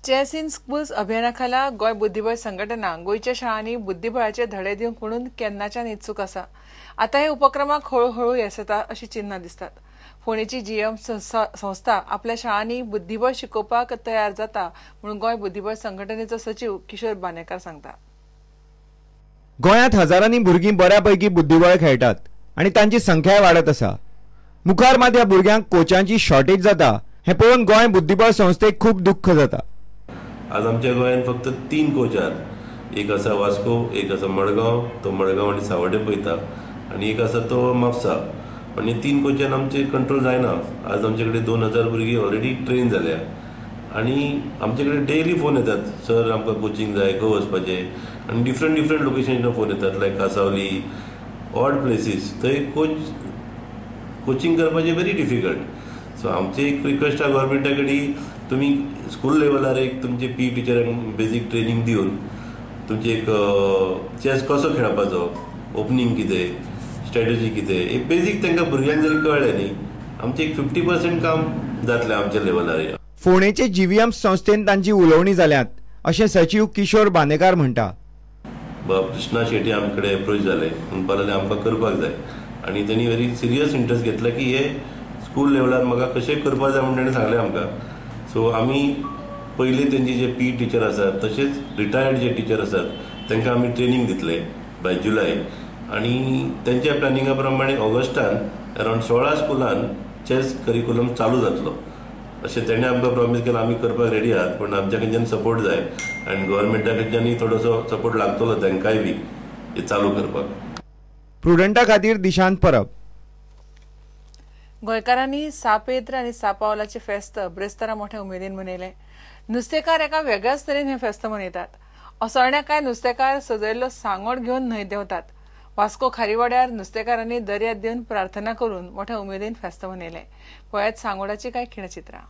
Chess in schools अभियाना खाला गोंय बुद्धिबळ संघटना गोंयच्या शाळांनी बुद्धिबळाचे धडे दिवंक म्हणून केन्नाच्यान इत्सूक आसा. आतां हे उपक्रमाक हळूहळू येस येता अशी चिन्हां दिसतात. फोंडेची जीएम संस्था आपल्या शाळांनी बुद्धिबळ शिकोवपाक तयार जाता म्हणून गोंय बुद्धिबळ संघटनेचो सचीव किशोर बानेकार सांगता. गोंयांत हजारांनी भुरगीं बऱ्यापैकी बुद्धिबळ खेळटात आनी तांची संख्याय वाडत आसा. मुखार मात ह्या भुरग्यांक कोचांची शॉर्टेज जाता हें पळोवन गोंय बुद्धिबळ संस्थेक खूब दुख्ख जाता. आज आमच्या गोंयांत फक्त 3 कोच आहात. एक आसा वास्को, एक आसा मडगांव, तो मडगांव आनी सावड्डे पळयता, आनी एक आसा तो म्हापसा. पण हे 3 कोचान आमचे कंट्रोल जायना. आज आमचे कडेन 2000 भुरगीं ऑलरेडी ट्रेन जाल्या आनी आमचे कडेन डेली फोन येतात, सर आमकां कोचिंग जाय, खंय वचपाचें, आनी डिफरंट डिफरंट लोकेशनान फोन येतात, लायक कासावली, ऑड प्लेसीस. थंय कोचिंग करपाचें व्हेरी डिफिकल्ट. सो आमचें एक रिक्वेस्ट आहा गव्हर्मेंटा कडेन, तुमी स्कूल लेवलार एक तुमचे पी टिचरांक बेजीक ट्रेनींग दिवन तुमचे एक चॅस कसो खेळपाचो, ओपनींग कितें, स्ट्रॅटजी कितें, एक बेजीक तांकां भुरग्यांक जरी कळ्ळें न्ही, आमचें एक 50% काम जातलें आमच्या लेवलार. फोंडेचे जीव्हीएम संस्थेन तांची उलोवणी जाल्यात अशें सचीव किशोर बानेकार म्हणटा. कृष्णा शेटी आमचे कडेन एप्रोच जाले, म्हणपाक लागले आमकां करपाक जाय, आनी तेणी व्हेरी सिरियस इंट्रस्ट घेतला की हे स्कूल लेवलार म्हाका कशें करपाक जाय म्हूण तेणें सांगलें आमकां. सो आमी पयलीं तेंचे जे पी टिचर आसात तशेंच रिटायर्ड जे टिचर आसात तांकां आमी ट्रेनींग दितले बाय जुलय, आनी तेंच्या प्लॅनिंगा प्रमाणे ऑगस्टान अरावंड 16 स्कुलान चॅस करिकुलम चालू जातलो अशें तेणें आमकां प्रॉमीस केलां. आमी करपाक रेडी आहात, पूण आमच्या कडच्यान सपोर्ट जाय आनी गव्हर्मेंटा कडच्यानूय थोडोसो सपोर्ट लागतलो तांकांय बी हें चालू करपाक. प्रुडंटा खातीर दिशांत परब. गोंयकारांनी सापेद्र आनी सापावलाचें फेस्त ब्रेस्तारा मोठ्या उमेदीन मनयलें. नुस्तेकार एका वेगळ्याच तरेन हें फेस्त मनयतात. असोळण्या कांय नुस्तेकार सजयल्लो सांगोड घेवन न्हंय देंवतात. वास्को खारीवाड्यार नुस्तेकारांनी दर्यात देवन प्रार्थना करून मोठ्या उमेदीन फेस्त मनयलें. पळयात सांगोडाची कांय खिणचित्रां.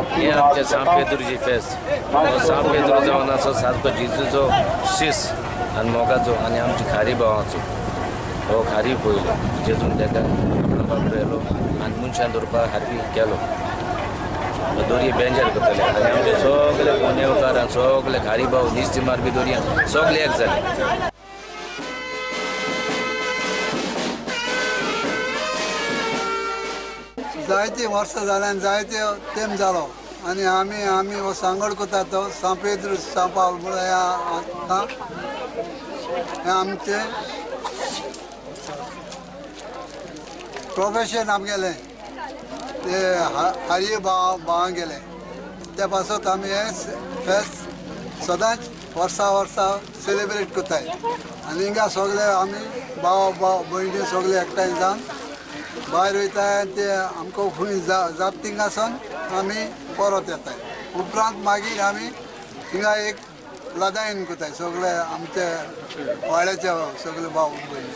हे आमचे सांपेद्रूची फेस्त. सांपेद्रू जावन आसा सारको जेजूचो शीस आनी मोगाचो आनी आमची खारी भावाचो हो खारी पयलो जेजून ताका आपलो बाबडो येलो आनी मनशान दवरपाक खारवी केलो. दोरये बेंजार करतले आनी आमचे सगळे पुणेवकार आनी सगळे खारी भाव निस्ती मारपी दोरयान सगळे एक जाले. जायते वर्सां जालीं आनी जायते तेंप जालो आनी आमी आमी हो सांगोड करता तो सांपेद्र सांपावल म्हणून हें आमचें प्रोफेशन आमगेलें ते हरी भाव भावां गेलें त्या पासत आमी हें फेस्त सदांच वर्सा वर्सा सेलिब्रेट करताय आनी हिंगा सगळे आमी भाव भाव भयणी सगळे एकठांय जावन भायर वयताय ते आमकां खंय जाता थिंगासून आमी परत येताय. उपरांत मागीर आमी हिंगा एक लदायन करताय सगळे आमचे वाड्याचे सगळे भाव भयणी.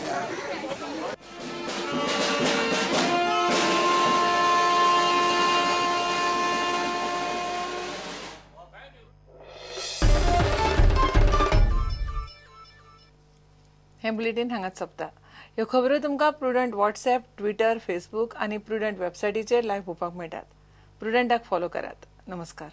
हें बुलेटीन हांगाच सोंपता. ह्यो खबरो तुमकां प्रुडंट व्हॉट्सएप, ट्विटर, फेसबूक आनी प्रुडंट वेबसायटीचेर लायव्ह पळोवपाक मेळटात. प्रुडंटाक फॉलो करात. नमस्कार.